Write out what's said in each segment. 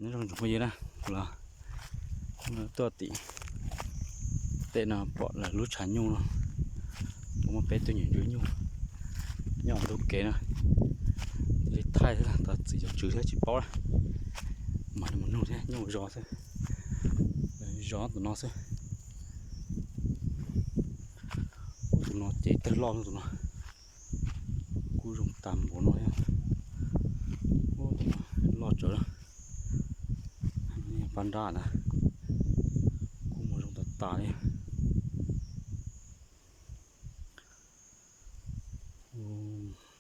Nyob zoo tsoom phooj ywg na, kuv los tuaj tim tej no pom lawv lub tshav nyuj no, kuv muaj peb tug nyuam ntsuag nyuj nyob ntug kev no, li thaij thiab tau txim cov tswv thiab tsis paub na, mas nws mus nug thiab nyuj zov xwb, zov tus no xwb. Tus no ces tawg loj tus no, kuj zoo tas npaum no thiab. Tus no loj tsawv, pab nrab ntag, kuj muaj zoo tas tas li.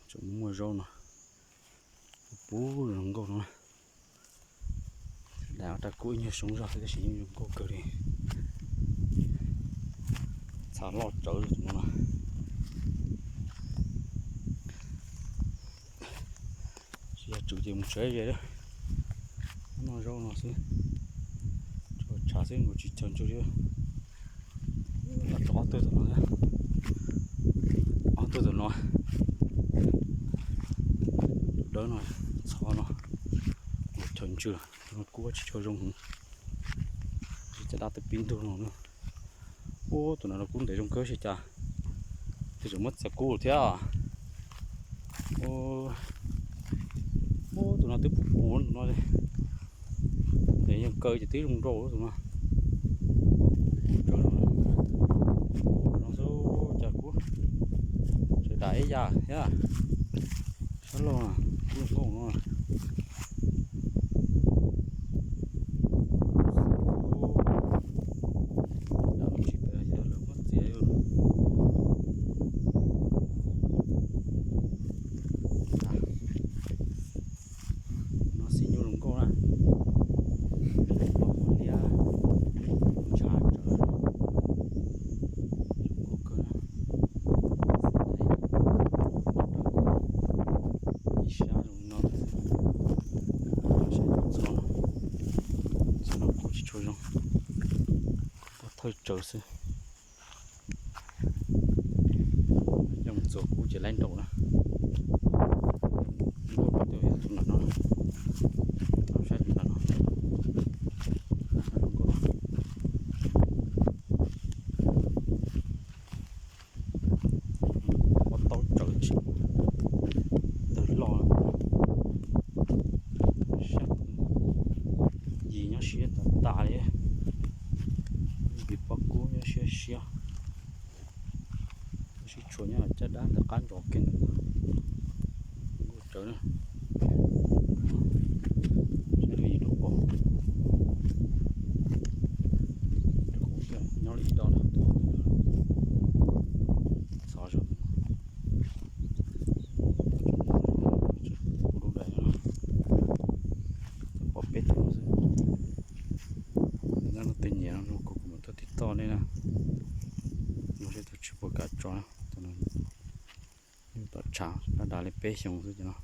Tseem muaj zaub no, puv zoo nkauj no. Dam raj kub ib nyuag soob zog xwb tab sis yeej zoo nkauj kawg li. Txha loj tsawv tus no. Tsis yog tswv ces mus tsev ze lawm. Noj zaub no xwb, tshav xwb nkaus tsis chaw ntswg li. Los tso ob tug tom no, ob tug tom no, tus dawb no, txho no, nkaus chaw ntswg, tus no kub tsis tshua zoo heev. Tsis tas dab twb pib ntug no na. Ub, tus no los kub ntev zoo kawg si cas, tus tseem muab txiav kub thiab. Ub, tus no twb puv puv tus no li. Ntev yeej kaw ces twb zoo nraus tus no. Tus no xwb cas kub, sawv daim ib yam thiab. Sab laug kub zoo nkauj no. Dam tsis pab yog lawv muab txiav. No xim nyuj zoo nkauj na. Liab, ntshav tsawv, zoo nkauj kawg. Ib sab zoo no, saib txhob, txhob no kub tsis tshua zoo, kub thawj tsawv xwb. Coj mus txuas kub ces laib nraus na. Nkauj rau tus yog tus nram no, saib tus nram no. Ob taub tsawv tsis, tawg loj, sab yim nyob siab tas tas li, vim pob kub nyob siab siab. Sib tshuam nyob caj dab ntawm qab ntsos kiag ntawm no. Nkauj tsawv na. Saib lub yim rau qaum, rau qaum nyob li ib do na, txhov zog. Kuv lub daim no pom peb tug xwb. Nyob no tej nyiam no kuv kuv mam tuaj tiv toj nej na. No seb tus tsis puas kam tso na, tus no tom tshav daj dav li peb xyoos xwb ces no.